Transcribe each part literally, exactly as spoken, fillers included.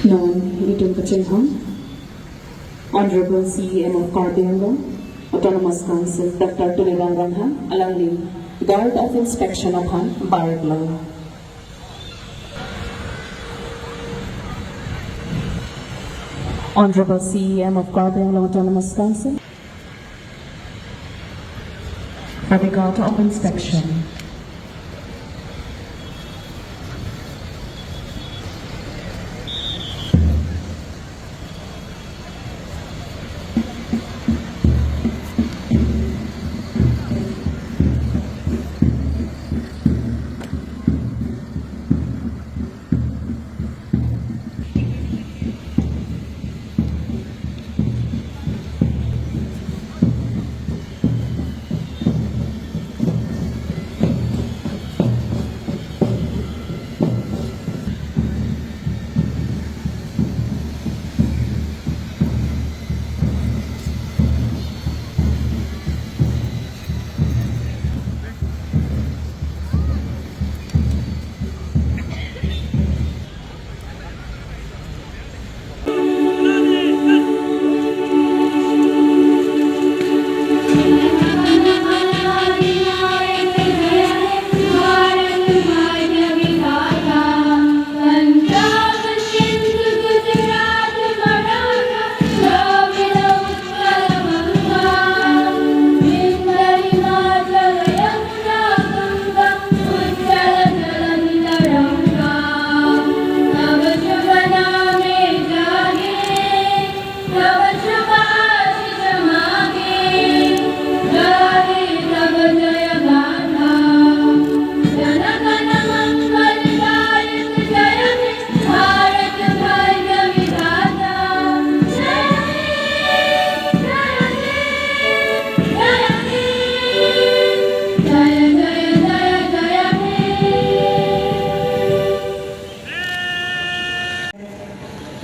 Non itum kachinghon Honorable C E M of Karbi Anglong Autonomous Council, Doctor Tuliram Ronghang, alangli Guard of Inspection aphan bar-iklo. Honorable C E M of Karbi Anglong Autonomous Council. For the guard of inspection.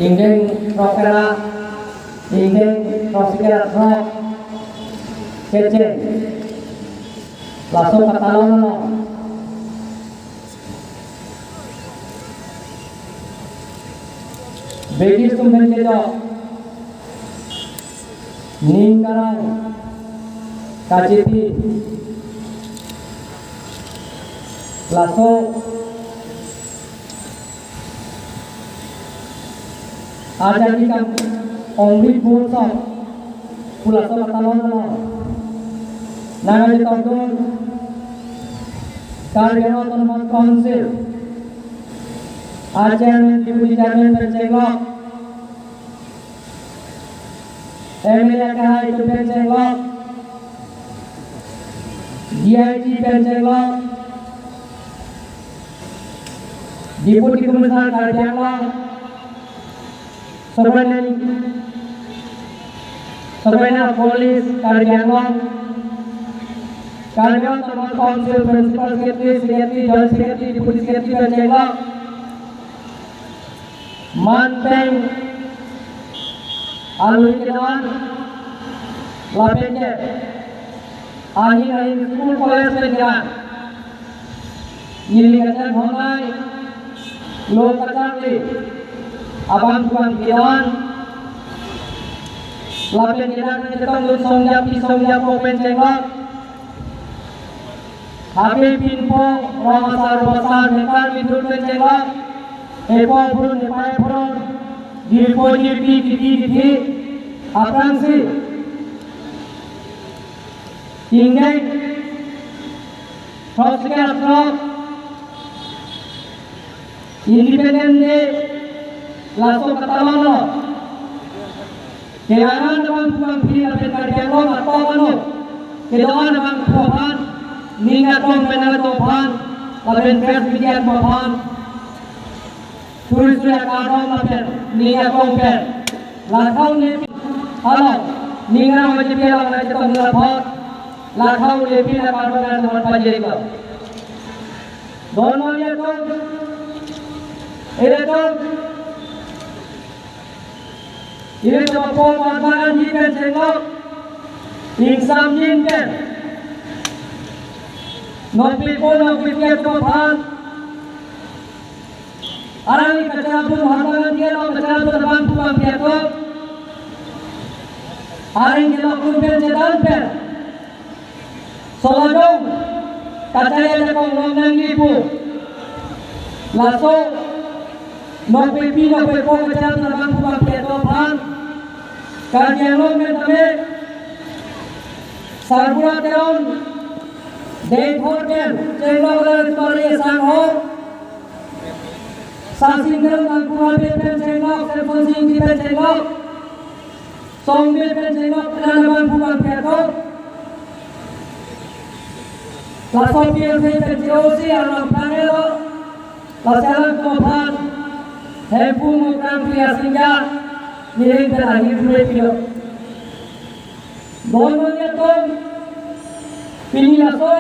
Ingdeng rok kena, ingdeng rok sikera rok keceng. Laso katalon lo. British atum pen kejok. Ning karang kachipi. Laso ajani kam Amrit Mahotsav pu laso katalon lo. Nangli tokdun Karbi Anglong Autonomous Council a chairman, deputy chairman pen chenglok, M L A akehai atum pen chenglok, D I G pen chenglok, Deputy Commissioner Karbi Anglong, Superintendent, Superintendent of Police Karbi Anglong, Karbi Anglong Autonomous Council Principal Secretary, Secretary, Joint Secretary, Deputy Secretary pen chenglok, man pen alohi kedo-an lapen ke ahin ahin school college pen kedo-an, neli kachinghon ai lo kacharli abangphu abangphi kedo-an lapen kedo-an chetongdun songjapi songjapo pen chenglok, hape pinpo rong asar ru asar, hekar bidhur pen chenglok, epo phurun, epai phurun, jirpo jirpi, titi tithi aphrangsi ingdeng rok sikera rok Independence Day laso katalon lo. Kelang-an abangphu abangphi lapen Karbi Anglong atok ano kedo-an abangphu aphan, ning aklong pen nangtum aphan lapen press media atum aphan suri suri akardom lapen ning aklong pen lakhau nepi along, ning arong ajepi along nangchetongdun apot lakhau nepi akardom nangtum aphan pajirlo. Don mami atum, ilitum, ilitum apo Mahatma Gandhi pen chenglok, ingsamjin pen nokpikpo nokpikji atum aphan Arni kacharapon Mahatma Gandhi along kacharapon abangphu bangphi atum, arni kelok pen chedan pen solajong kachari ajakong long nangji pu. Laso nokbepi nokbepo kacharapon abangphu bangphi atum aphan Karbi Anglong pen tame Sarbura Teron, Dengthor pen chenglok, Laltumari Sangho, Sasing Teron, Tangku Habe pen chenglok, Samson Sing Ingti pen chenglok, Songbe pen chenglok, penang abangphu bangphi atum. Laso P L C pen C O C arnam pangelo, laso alam atum aphan Hemphu Mukrang Priya Singja, niring pen ahir kure pilo. Don mangli atum, pini laso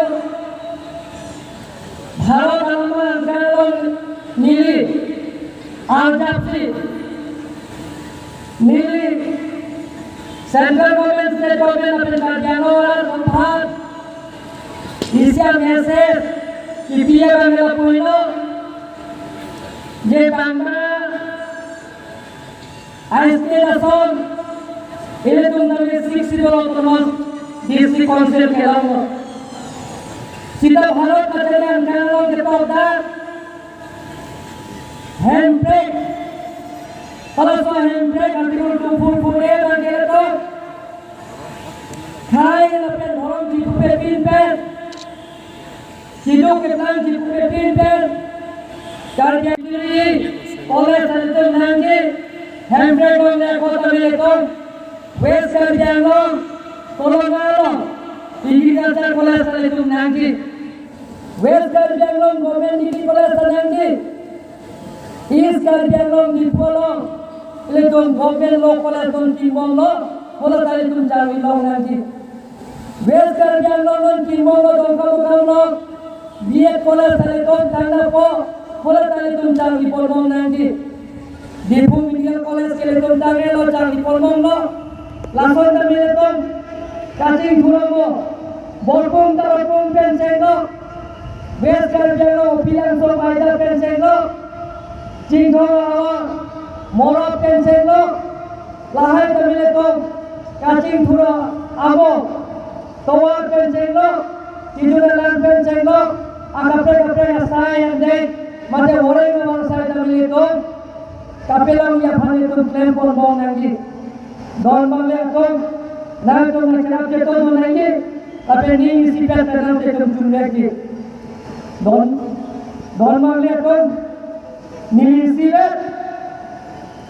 Bharat alama angkang along neli arjapsi, neli central government, state government lapen Karbi Anglong arat aphan isi a-message kipi abang lapu-iklo, je bangma a-state ason ilitum tame Sixth Schedule Autonomous District Council kelonglo. Sita Bharat kachari angkang along ketok dak hemprek, halaso hemprek Article two four four A abang ketok, khei lapen dhorom chipupepin pen, keduk keplang chipupepin pen, Karbi Anglong college ta ilitum nangji, hemprek longle ako tame ilitum West Karbi Anglong Kolonga along Agriculture College ta ilitum nangji, West Karbi Anglong Government Degree College ta nangji, East Karbi Anglong Diphu along ilitum Government Law College don kimbomlo, hala ta ilitum charlilong nangji. West Karbi Anglong don kimbomlo Dongkamukam along B Ed College ta ilitum tangnapo, hala ta ilitum charlipon bom nangji. Diphu Medical College ke ilitum tangelo, charlipon bomlo. Lason tame ilitum kachingthur amo Borpung Tarapung pen chenglok, West Karbi Anglong Upilangso Baida pen chenglok, Chinthong Awa Morot pen chenglok, lahai tame ilitum kachingthur amo tovar pen chenglok, Kijunalang pen chenglok, akaprek kaprek asai angdeng mate voreng amang asai tame ilitum kapelongji aphan ilitum klempon bom nangji. Don mangli atum, nangtum nangcherap cheto dun nangji, lapen ning isipet kadam chetum chunvekji. Don, don mangli atum, ning isipet,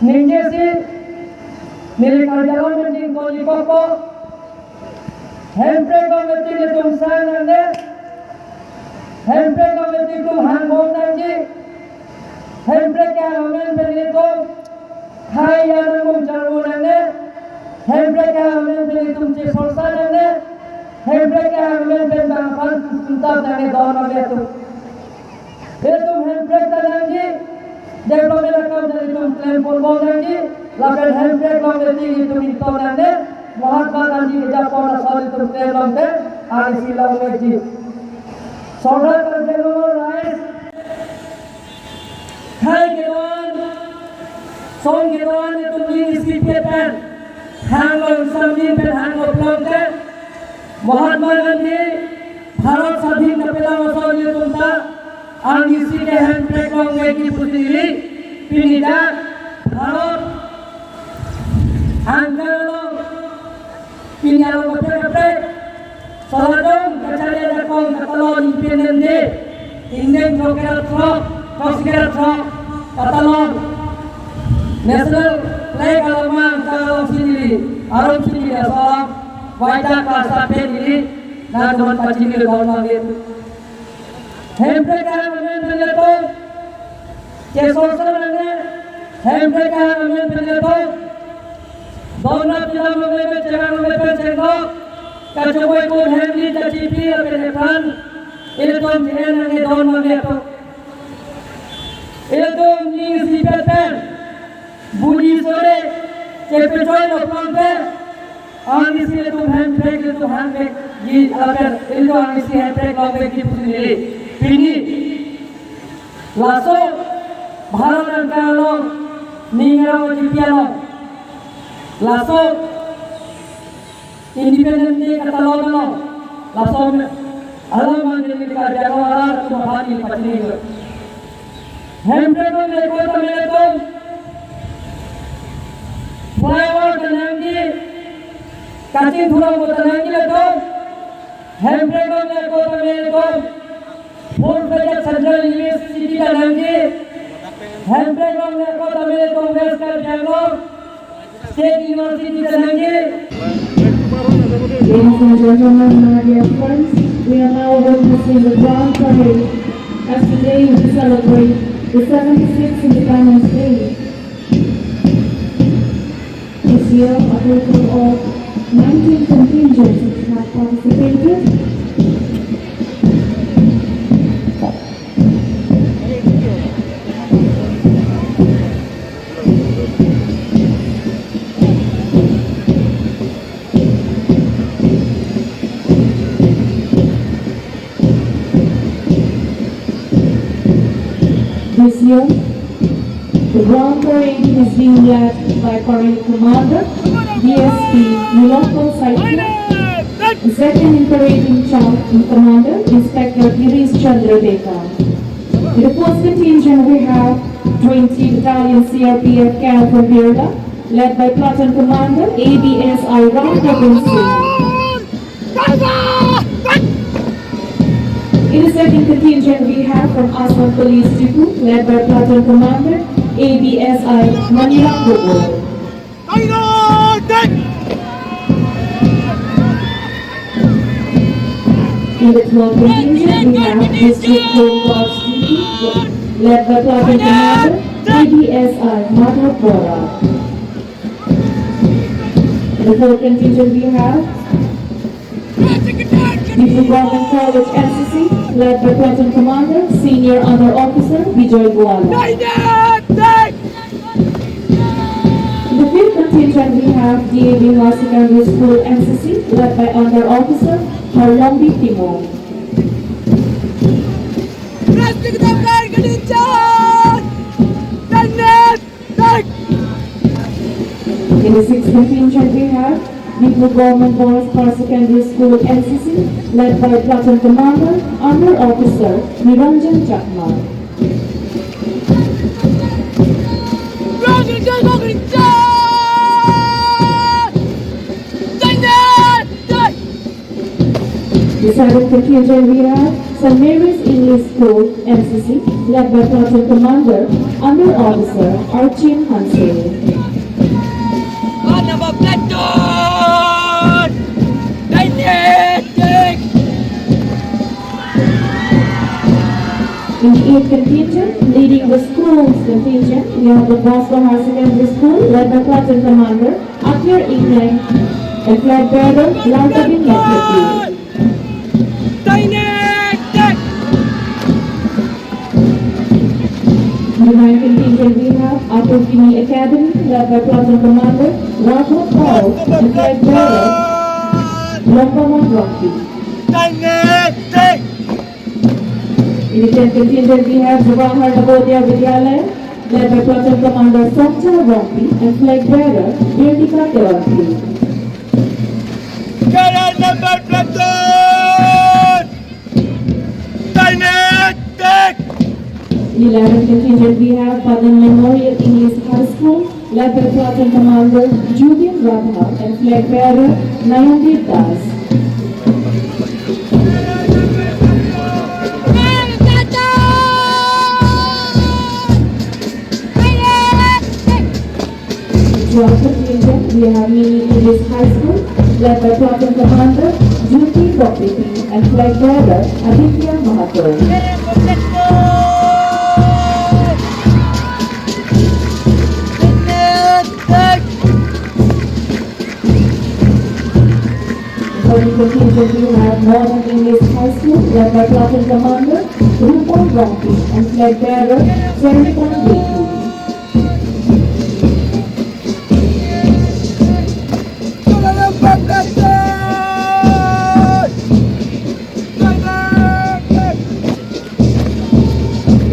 ningjesi, neli Karbi Anglong pen ning koli kopo, hemprek longle tik ilitum sang nangne, hemprek longle tik ilitum hangbom nangji, hemprek kehang amen pen ilitum khei anung mung charvo nangne, hemprek kehang amen pen ilitum chesorsa nangne, hemprek kehang amen pen bang aphan tum tap nangne don mangli atum. Ilitum hemprek ta nangji, development akam ta ilitum klempon bom nangji, lapen hemprek longle tik ilitum ington nangne, Mahatma Gandhi kejapon ason ilitum klem longte, arnisi longleji. Sorkar Karbi Anglong arise, khei kedo-an, song kedo-an ilitum ning isipet pen hanglo, ingsamjin pen hanglo pulote, Mahatma Gandhi Bharat swadhin kapelang ason ilitum ta arnisi ke hemprek longvekji pusi neli pini dak Bharat angkang along pini along kaprek kaprek solajong kachari ajakong katalon Independence Day, ingdeng throk kera throk, throksi kera throk katalon national flag along mang ta alongsi neli arum si neli aso alam vaita klasa pen neli nangdon pachini don mangli atum. Hemprek kehang amen pen ilitum chesorsa nangne, hemprek kehang amen pen ilitum donra pilam longle pen, cherang longle pen chenglok, kachoboi kun hemli kachipi lapen ephan ilitum che-en nangne don mangli atum. Ilitum ning isipet pen buni sore chepechoilo pulote, arnisi ilitum hemprek ilitum hangvekji, lapen ilitum arnisi hemprek longvekji pusi neli pini laso Bharat Angkang along, ning arong achipi along, laso Independence Day katalon along, laso alam mangni Karbi Anglong arat atum aphan ili pachini. Hemprek along le kota mele atum, flyover ta nangji, kaching thurong ta nangji le atum, Hemprek along le kota mele atum, full-fledged Central University ta nangji, Hemprek along le kota mele atum, West Karbi Anglong State University ta nangji. Ladies and gentlemen, my dear friends, we are now witnessing the grand parade as today we celebrate the seventy-sixth Independence Day. This year, a total of nineteen contingents have participated. This year, the ground parade is being led by Parade Commander, D S P Nilotpal Saikia. The second in parade in charge in commander, Inspector Girish Chandra Deka. In the first contingent, we have twenty Battalion C R P F camp from Birla, led by Platoon Commander A B S I Ram Gobind Singh. In the second contingent, we have from Assam Police Diphu, led by Platoon Commander A B S I Maniram Gogoi. In the third contingent, we have District Home Guards Diphu, led by Platoon Commander A B S I Madhav Bora. In the fourth contingent, we have Diphu Government College N C C, led by Platoon Commander, Senior Under Officer Bijoy Goala. In the fifth contingent, we have D A V Higher Secondary School N C C, led by Under Officer Harlongbi Timung. In the sixth contingent, we have Diphu Government Boys Higher Secondary School N C C, led by Platoon Commander, Under Officer Niranjan Chakma. The seventh contingent, we have Saint Mary's English School N C C, led by Platoon Commander, Under Officer Archin Hanse. One of a platoon! Dynamic! In the eighth contingent, leading the school's contingent, we have the Boston Higher Secondary School, led by Platoon Commander Akir Inglang, and flag bearer Laltabin Netriti. In the ninth contingent, we have Atur Kimi Academy, led by Platoon Commander Raghuv Paul, and flag bearer Lombamon Rongpi. In the tenth contingent, we have Jawahar Navodaya Vidyalaya, led by Platoon Commander Songcha Rongpi and flag bearer Birnika Terangpi. Kerala number platoon! Dynamic! In the eleventh contingent, we have Padan Memorial English High School, led by Platoon Commander Jubin Radha and flag bearer Nayandeep Das. Twelfth contingent, we have Mini English High School, led by Platoon Commander Jyoti Bokbiti and flag bearer Aditya Mahato. Thirteenth contingent, we have Northern English High School, led by Platoon Commander Rupal Rongpi and flag bearer Cherry Tan Beti.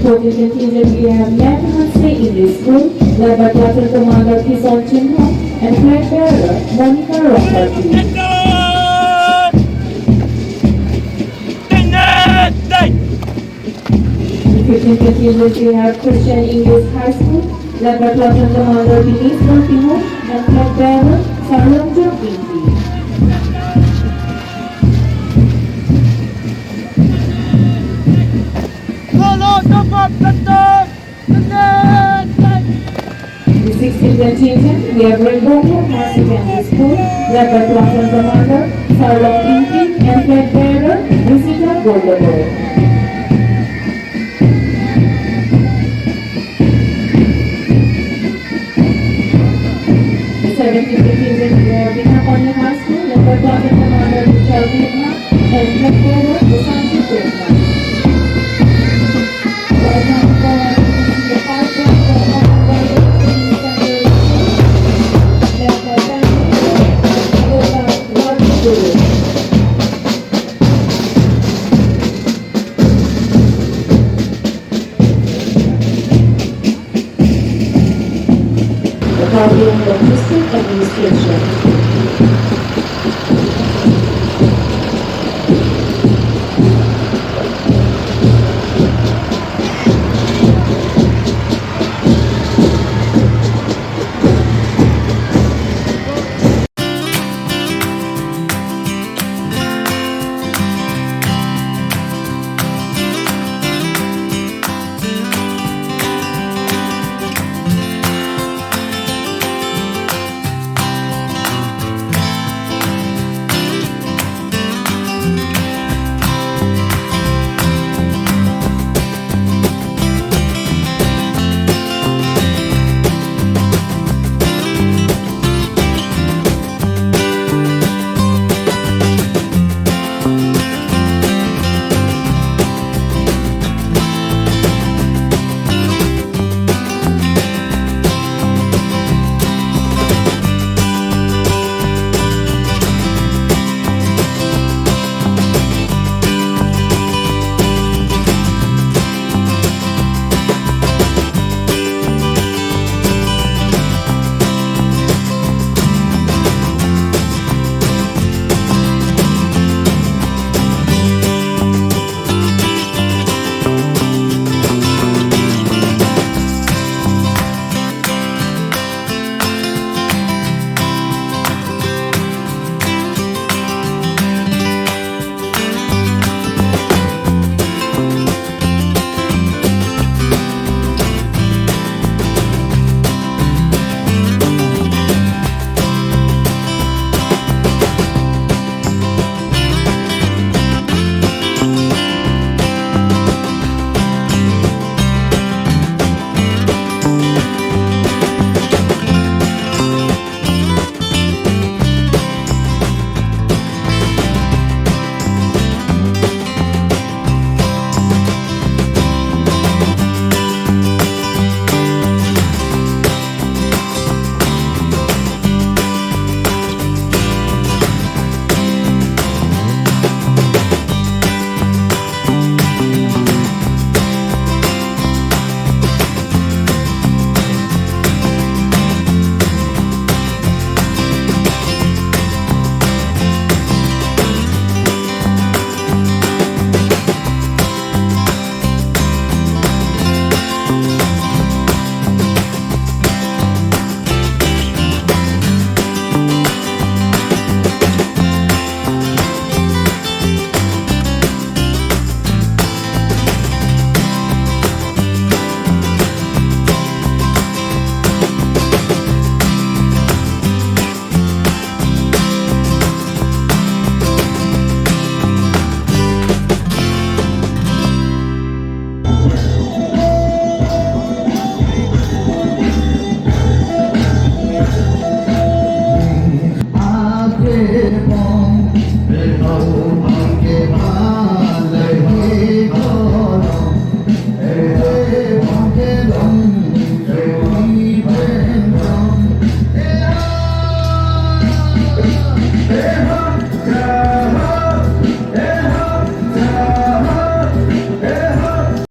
Fourteenth contingent, we Ma'am Hanse English School, led by Platoon Commander Kison Chinhom and flag bearer Monica Rongparty. Fifteen contingent, we have Christian English High School, led by Platoon Commander Denise Rongtimo and flag bearer Sarlongjon Ingti. Solo dapat betul. The sixteenth contingent, we have Rainbow Grove Higher Secondary School, led by Platoon Commander Sarlong Ingti and flag bearer Risita Goldaber. The seventeenth contingent, we have Dina Panya High School, led by Platoon Commander Richard Dina and flag bearer Sanjit Debbarma. The copy of the district administration.